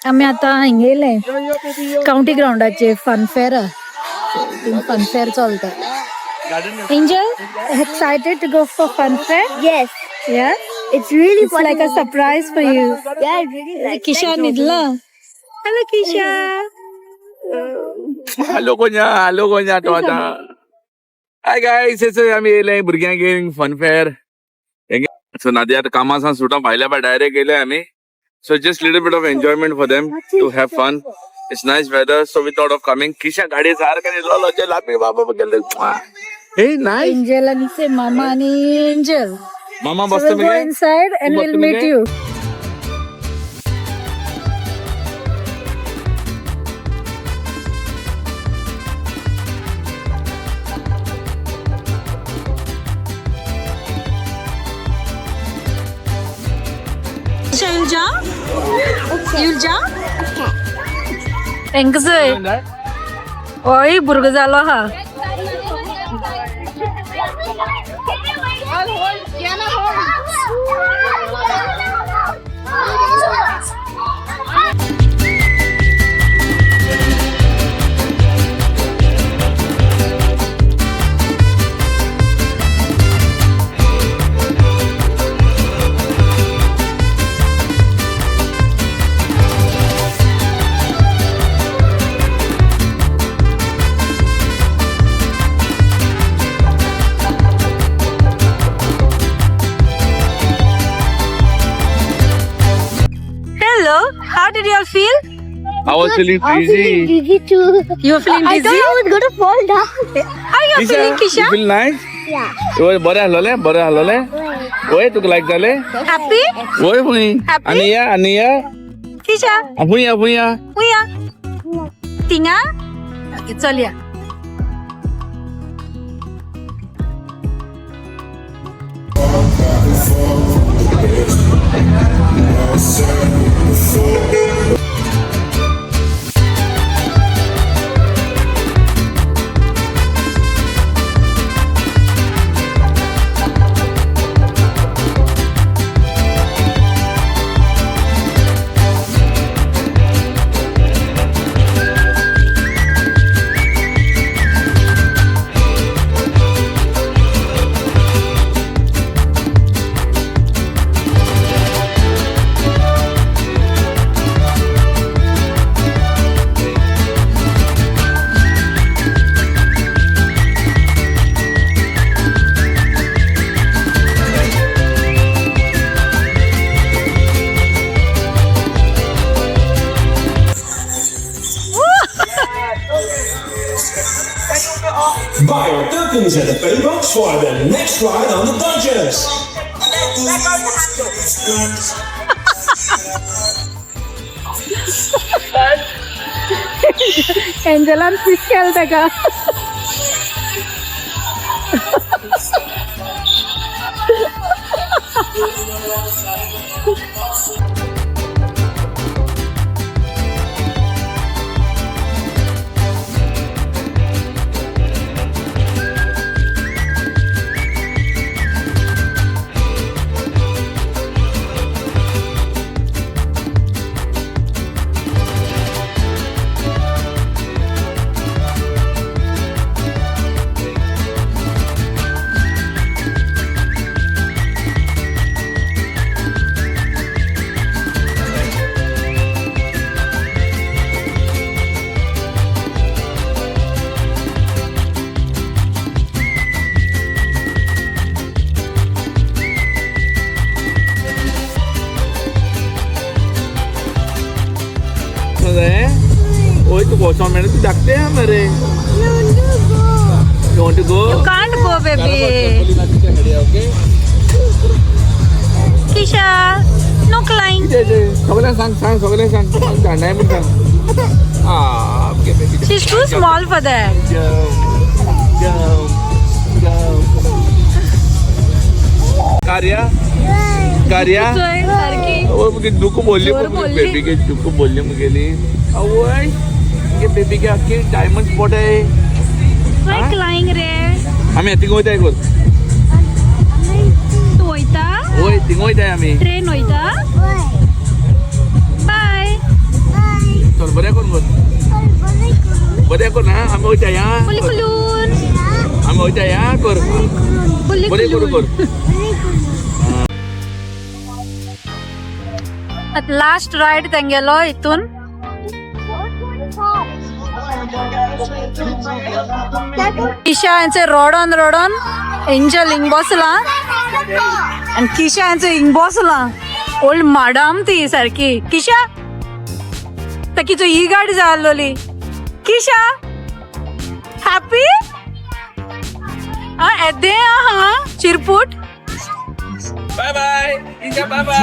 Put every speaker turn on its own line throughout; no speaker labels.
आमी आतां हिंगा येयले कावंटी ग्रावंडाचेर फन फेअर, फन फेअर चलता. Angel, excited to go for fun fair?
Yes.
Yeah?
It's really
It's like a surprise for you.
Yeah, I really like.
Kisha न्हिदला. Hello Kisha.
Hello कोन्या, hello कोन्या तो आतां. हाय guys, आमी येयले भुरग्यांक घेवन फन फेअर. सो नादी आतां कामा सावन सुटोन भायल्या भायर डायरेक्ट येयले आमी. So just little bit of enjoyment for them to have fun. It's nice weather, so we thought of coming. Kisha गाडी सारकें न्हिदलोलो, लापी बाबा गेले. हे नायस.
एंजल आणि मामा आणि एंजल.
मामा
So
बसता
we'll go
मगे.
inside and we'll meet you. Shall you jump? You'll jump? Thanks. ओय भुरगो जालो हा. Hello, how did you all feel?
I was feeling
I was feeling
dizzy.
dizzy too.
You were feeling
I
dizzy?
thought I was gonna fall down.
How you are feeling,
You
Kisha?
feel nice?
Yeah.
वय बरें आसलोलें, बरें आसलोलें. वय तुका लायक जालें?
Happy?
वय फुंय.
Happy?
आनी या, आनी या.
Kisha,
फुंय या, फुंय या.
उया. थिंगा? Okay, चल या.
Buy your tokens at the paybox for the next ride on the Dodgers.
एंजलान fish केलं ताका.
वय तुका वचोंक मेळना, तूं धाकटें आहा मरे. You want to go?
You can't go, baby. Kisha, no climb.
सगळ्यांक सांग, सांग, सगळ्यांक सांग, धांडाय म्हूण सांग. Ah, okay, baby.
She's too small for that.
Jump, jump, jump. Karya, Karya.
सारखी.
आवय मुगे दुखू बोलली.
जोर बोलली.
बेबीके दुखू बोलली मुगेली. आवय मुगे बेबीके आख्खी डायमंड स्पॉट आहे.
Why crying रे?
आमी थिंग वयताय कोर.
तूं वयता?
वय थिंग वयताय आमी.
ट्रेन वयता? बाय.
कर. बरें कर ना, आमी वयता या.
फुली कुलून.
आमी वयता या कर.
फुली
बरें करूं
कुलून.
कर.
लास्ट रायड तेंगेलो हितून. किशा यांचे रडोन रडोन एंजल हिंग बसला आणि किशा यांचे हिंग बसला. ओल्ड माडाम ती सारखी. किशा, ताकी ही गाडी जाल्लोली. किशा हॅपी हा येदे हा चिरपूट.
Bye bye Isha, bye bye.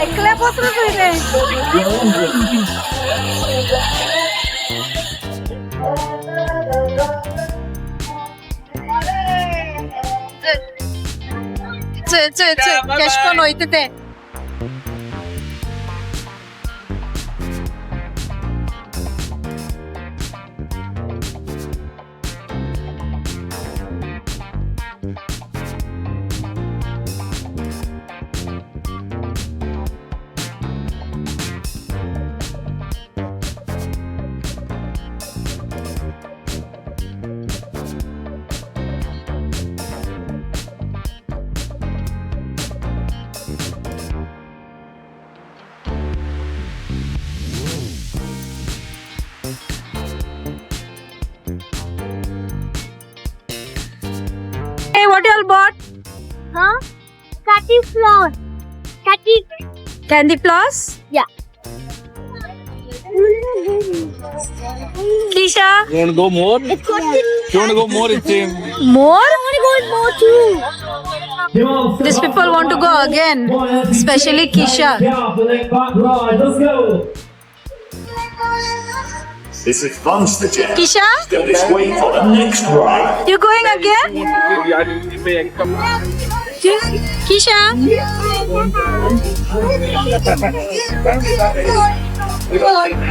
एकले बसले तुझे. चल चल चल, कॅश कोण वयता ते. Hey, what you all bought?
Huh? Candy floss. Candy.
Candy floss?
Yeah.
Kisha?
You want to go more?
It's got the.
You want to go more? It's same.
More?
I want to go more too.
These people want to go again, especially Kisha.
Let's go.
This is Monster Jam.
Kisha,
Still this way for the next ride.
you going again? Kisha?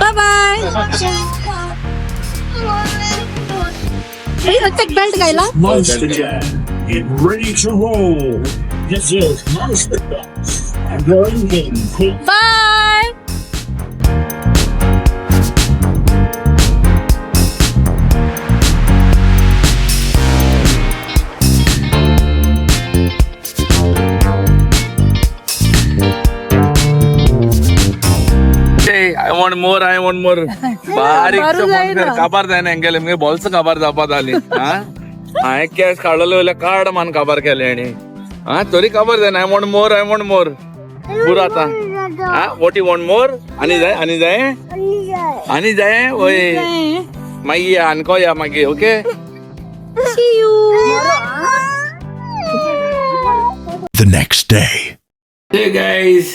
Bye bye. Hey, take belt गायला.
Monster Jam. Get ready to roll. This is Monster Jam. I'm going in.
Bye.
Hey, I want more, I want more. बारीक
बरं जायना.
काबार जायना हेंगेले मुगे balls काबार जावपा जाली. हा, हांवें कॅश काडलेले जाल्यार कार्ड मान काबार केले हेणी. हा, तरी काबार जायना. I want more, I want more. पुरो आतां. हा, what you want more? आनी जाय, आनी जाय, आनी जाय. वय, मागीर या आनको या मागीर. Okay.
See you.
The next day.
Hey guys,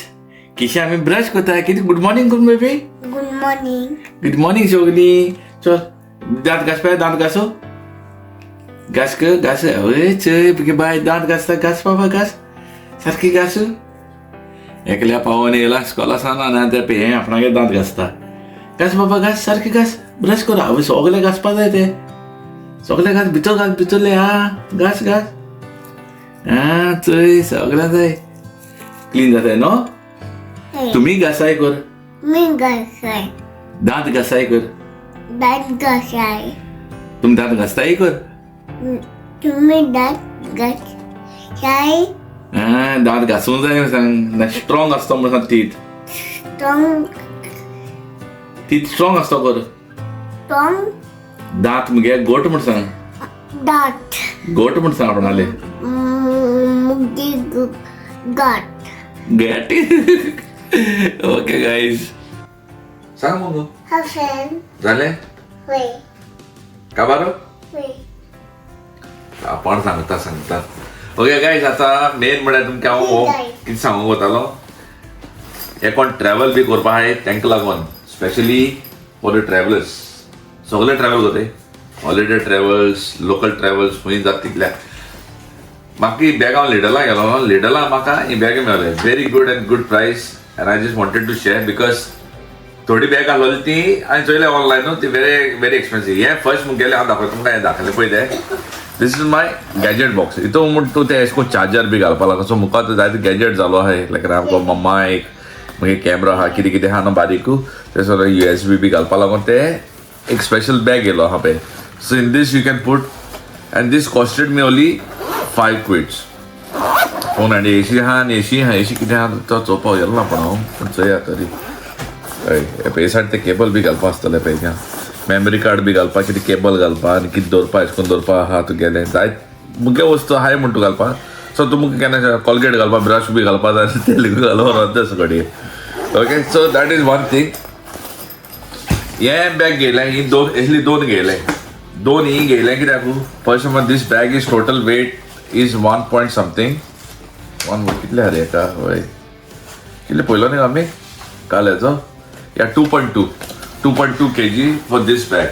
Kisha आमी ब्रश करता. कितें गुड मॉर्निंग करून baby.
Good morning.
Good morning Shogni. चल दांत घास पळय, दांत घासो. घास क घास. हय चय तुगे बाय दांत घासता. घास बाबा घास, सारकी घास. एकल्या पावोन येयला स्कॉला सावन आनी ते पळय हें आपणागे दांत घासता. घास बाबा घास, सारकी घास. ब्रश कर. हांवें सगळे घासपा जाय ते. सगळे घास, भितर घास, भितरले. हा घास घास. हा चय सगळें जाय क्लीन जाताय न्हू. तुमी घासाय कर.
मी घासाय.
दांत घासाय कर.
दांत घासाय.
तुमी दांत घासताय कर.
तुम्ही दांत घासाय.
हा, दांत घासूंक जाय सांग. स्ट्रॉंग आसता म्हण सांग. Teeth
strong.
टीथ स्ट्रॉंग आसता कर.
स्ट्रॉंग.
दांत मुगे गोट म्हण सांग.
दांत.
गोट म्हण सांग आपणाले.
मुगे गाठ.
गेट. ओके गाईज, सांग मग.
हसन.
जालें.
वे.
काबार.
वे.
आपण सांगता सांगता. ओके गायज, आतां मेन म्हळ्यार तुमकां हांव हो कितें सांगूंक वतालो, हे कोण ट्रॅवल बी करपा आहाय तांकां लागून, स्पेशली फॉर the travellers. सगळे ट्रॅवल करताय, हॉलिडे ट्रॅवल्स, लोकल ट्रॅवल्स, खंय जाता तितल्या. म्हाका ही बॅग हांव लिडला गेलो, लिडला म्हाका ही bag मेवले, very good and good price, and I just wanted to share because थोडी बॅग आसलोली ती हांवें चोयले ऑनलायन, ती व्हेरी व्हेरी एक्सपेन्सीव. हें फर्स्ट मुगेलें हांव दाखयता तुमकां. हें दाखयलें पळय तें, this is my gadget box. हितून म्हण तूं तें अशें करून चार्जर बी घालपा लागलो. सो मुखार जायते गॅजेट जालो आहाय, लायक आमकां मम्मा एक मागीर कॅमरा आहा, कितें कितें आहा न्हू बारीकू, ते सगळें USB B घालपा लागून ते एक स्पेशल बॅग येयलो आहा पळय. So in this you can put, and this costed me only 5 quids. Phone आनी एशी आहा आनी एशी आहा. एशी कितें आहा तो चोवपाक गेलो ना, पण हांव पूण चोया तरी. हय, हे सायड ते केबल बी घालपा आसतलें पळय, मेमरी कार्ड बी घालपा, कितें केबल घालपा आनी कितें दवरपा, एशें करून दवरपा आहा तुगेलें जायत मुगे वस्तू आहाय म्हण तूं घालपा. सो तूं मुगे केन्ना कॉलगेट घालपा, ब्रश बी घालपा जाय ते घालून व्हरता सगळी. Okay, so that is one thing. हे बॅग घेयलें, ही दोन असली दोन घेयले, दोन ही घेयले कित्याक, first of all, this bag is total weight is one point something, one कितले आहा रे हेका? हय, कितले पयलो न्ही आमी काल हेचो या 2.2 kg for this bag.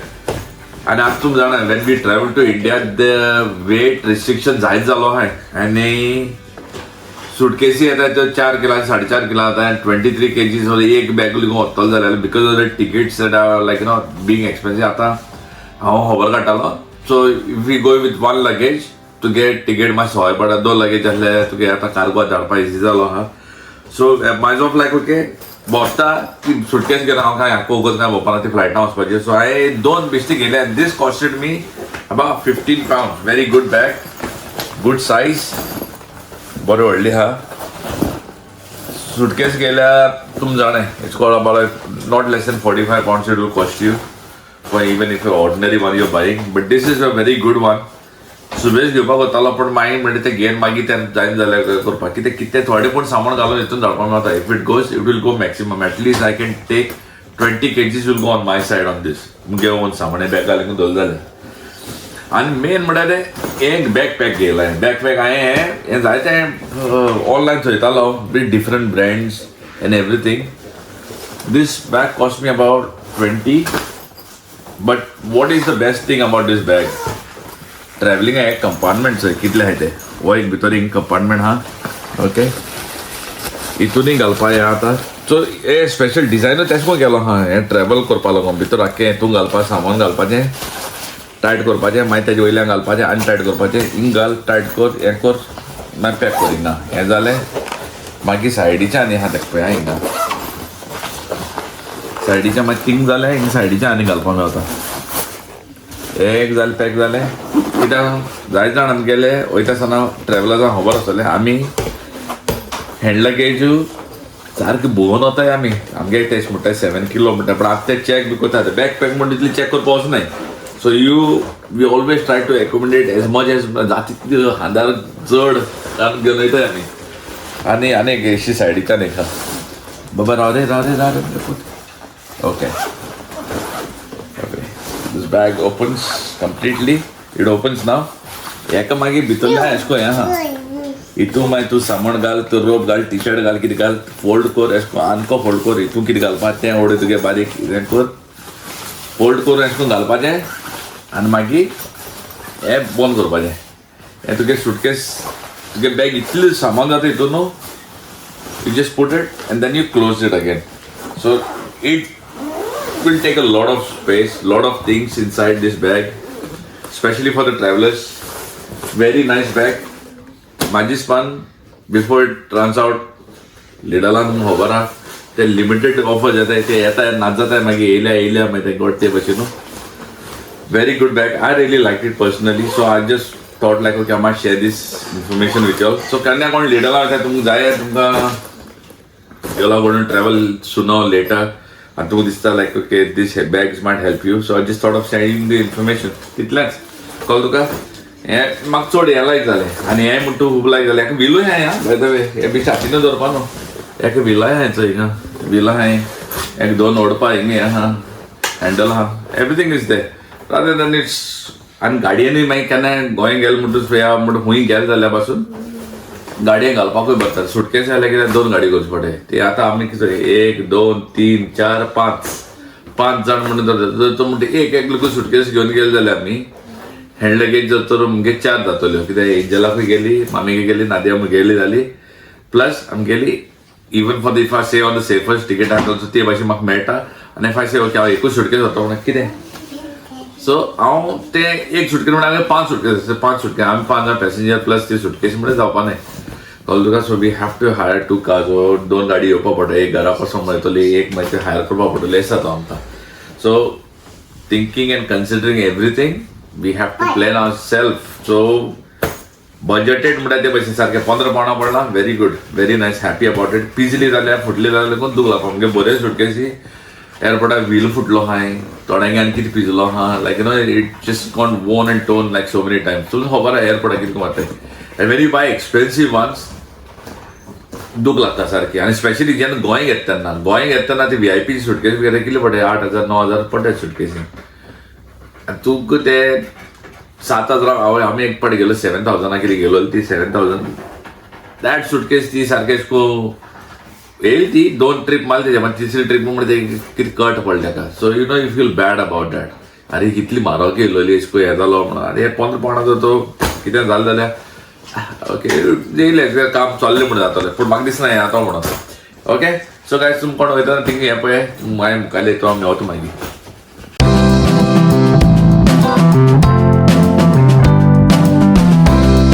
आनी आतां तुमी जाणा, when we travel to India, the weight restriction जायत जालो आहाय आनी सुटकेसी येता त्यो 4 किलां, 4.5 किलां जाता आनी 23 kg एक बॅग लिगून व्हरतलो जाल्यार, because of the tickets like no being expensive. आतां हांव खबर काडटालो, so if you go with one luggage, तुगे टिकेट मातशें सवाय पडटा. दोन लगेज आसले तुगे आतां कार्गो धाडपा इजी जालो आहा. सो म्हाजो ऑफ लायक ओके भोंवता की सुटकेस घेवन हांव कांय आख्खो वगत काय भोंवपाना, ती फ्लायटान वचपाची. सो हांवें दोन बेश्टी घेयले आनी this costed me about £15. Very good bag, good size, बरें व्हडली आहा. सुटकेस घेयल्यार तुम जाणा, it's called about not less than £45 it will cost you for even if ordinary one you buying, but this is a very good one. सुबेज घेवपाक वतालो, पण मागीर म्हणटा तें घेवन मागीर तें जायना जाल्यार करपाक कितें कितें थोडें पूण सामान घालून हितून धाडपाक मेळटा. If it goes, it will go maximum, at least I can take 20 kgs will go on my side on this. मुगे ओन सामान बॅग घालून दवरलें जालें. आनी मेन म्हणल्यार तें एक बॅक पॅक घेयलां. बॅक पॅक हांवें हें जायतें online चोयतालो with different brands and everything. This bag cost me about 20, but what is the best thing about this bag, travelling एक कंपार्टमेंट चोय कितले आहाय ते. हो एक भितर एक कंपार्टमेंट आहा, ओके, हितूनय घालपा हें आतां. सो हे स्पेशल डिजायनूय तेश कोन केलो आहा, हें ट्रॅवल करपा लागून. भितर आख्खें हितून घालपा सामान घालपाचें, टायट करपाचें, मागीर तेजे वयल्यान घालपाचें आनी टायट करपाचें. हिंग घाल, टायट कर, हें कर, मागीर पॅक कर हिंगा. हें जालें, मागीर सायडीच्यान आनी आहा तेका पळय हिंगा सायडीच्या. मागीर थिंग जालें, हिंग सायडीच्या आनी घालपाक मेवता. एक जालें, पॅक जालें. कित्याक जायते जाण आमगेले वयता आसतना ट्रॅवलर्सां खबर आसतलें, आमी हँड लगेज सारकें भोंवन वताय आमी. आमगे टेस्ट म्हणटा 7 किलो म्हणटा, पण आतां ते चॅक बी करता. बॅक पॅक म्हणटा तितली चॅक करपा वचनाय. So you we always try to accommodate as much as जाता तितली खांदार चड घेवन वयताय आमी. आनी आनी एक अशी सायडीच्यान एक आहा. बाबा, राव रे, राव रे, राव रे. Okay, this bag opens completely. It opens now. हेका मागीर भितरल्यान एशें कोन हें आहा. हितून मागीर तूं सामान घाल, तूं रोप घाल, टी शर्ट घाल, कितें घाल, फोल्ड कर एशें कोन, आनको फोल्ड कर. हितून कितें घालपा तें उडय तुगे बारीक हें कर, फोल्ड करून एशें कोन घालपाचें आनी मागीर हें बंद करपाचें. हें तुगे सुटकेस, तुगे बॅग इतलें सामान जाता हितून न्हू, you just put it and then you close it again. So it will take a lot of space, lot of things inside this bag, especially for the travelers. Very nice bag. म्हाजी before it runs out, लिडलान खबर आहा ते limited offer जाता, ते येता नाच जाता, मागीर येयल्या येयल्या मागीर ते गोट ते भशेन न्हू. Very good bag. I really like it personally, so I just thought like, okay, I must share this information with you all. So केन्ना कोण लिडला वता, तुमकां जाय, तुमकां you all are going to travel sooner or later आनी तुमकां दिसता like, okay, this bags might help you, so I just thought of sharing the information. तितलेंच कळ्ळें तुका. हें म्हाका चड हें लायक जालें आनी हें म्हणटा खूब लायक जालें. हेका विलूय आहा बाय the way. हें बी छातीनूच दवरपा न्हू, हेका विलाय आहा चोय हिंगा विलां आहाय. एक दोन ओडपा हिंगा हें आहा, हँडल आहा, everything is there rather than it's. आनी गाडयेनूय मागीर केन्ना गोंय गेले म्हणटूच पळय म्हणटा, खूंय गेले जाल्यार पासून गाडयेन घालपाकूय बरता. सुटकेस जाल्यार कितें दोन गाडी करची पडटा. ती आतां आमी कितें एक, दोन, तीन, चार, पांच, पांच जाण म्हणून जाता. तो म्हणटा एक एक लोक सुटकेस घेवन गेले जाल्यार आमी हँड लगेज जर तर मुगे चार जातल्यो. कित्याक एंजलाकूय गेली, मामीक गेली, नादिया गेली जाली, प्लस आमगेली even for the if I say on the safest ticket आहा ते भाशेन म्हाका मेळटा. आनी if I से ओके, हांव एकूच सुटकेस व्हरता म्हणून कितें, सो हांव ते एक सुटकेस म्हणल्यार हांवें पांच सुटकेस आसता, पांच सुटकेस, आमी पांच जाण पॅसेंजर प्लस ती सुटकेस म्हणल्यार जावपा न्हय. कळ्ळें तुका? So we have to hire two cars. दोन गाडी येवपा पडटा, एक घरा पासून मेळटली, एक मागीर हायर करपा पडटली. अशें जाता आमकां. So thinking and considering everything, we have to plan our self. So budgeted म्हणल्यार ते भशेन सारकें 15 पावंडां पडला. Very good, very nice, happy about it. पिजली जाल्यार, फुटली जाल्यार लागून दूख लागता. आमगे बरे सुटकेसी एअरपोर्टार व्हील फुटलो हांवें, थोड्यांक आनी कितें पिजलो आहा, like it just gone worn and torn like so many times. तुका खबर आहा एअरपोर्टार कितें मारता. And when you buy expensive ones, दूख लागता सारकी. आनी स्पेशली जेन्ना गोंय घेता तेन्ना, गोंय घेता तेन्ना ती व्हीआयपी सुटकेस कितले पडटा? 8,000, 9,000 पडटा सुटकेसी. आनी तुका ते 7,000, हांव आमी एक पाट गेलो, 7,000 कितें गेलो. ती 7,000 that suitcase, ती सारकें येयली, ती दोन ट्रीप मारली तेज्या, मागीर तिसरी ट्रीप म्हणजे कितें कट पडले ताका. So you feel bad about that. अरे, कितली म्हारग येयलोली, एश हें जालो म्हणून. आनी हे 15 पावंडाचो तो कितें जालें जाल्यार ओके, येयलें, काम चल्लें म्हणून जातलें, पूण म्हाका दिसना हें जाता म्हणून. ओके, सो गायज, तुमी कोण वयता थिंग हें पळय, मागीर मुखार येतो आमी, वता मागीर.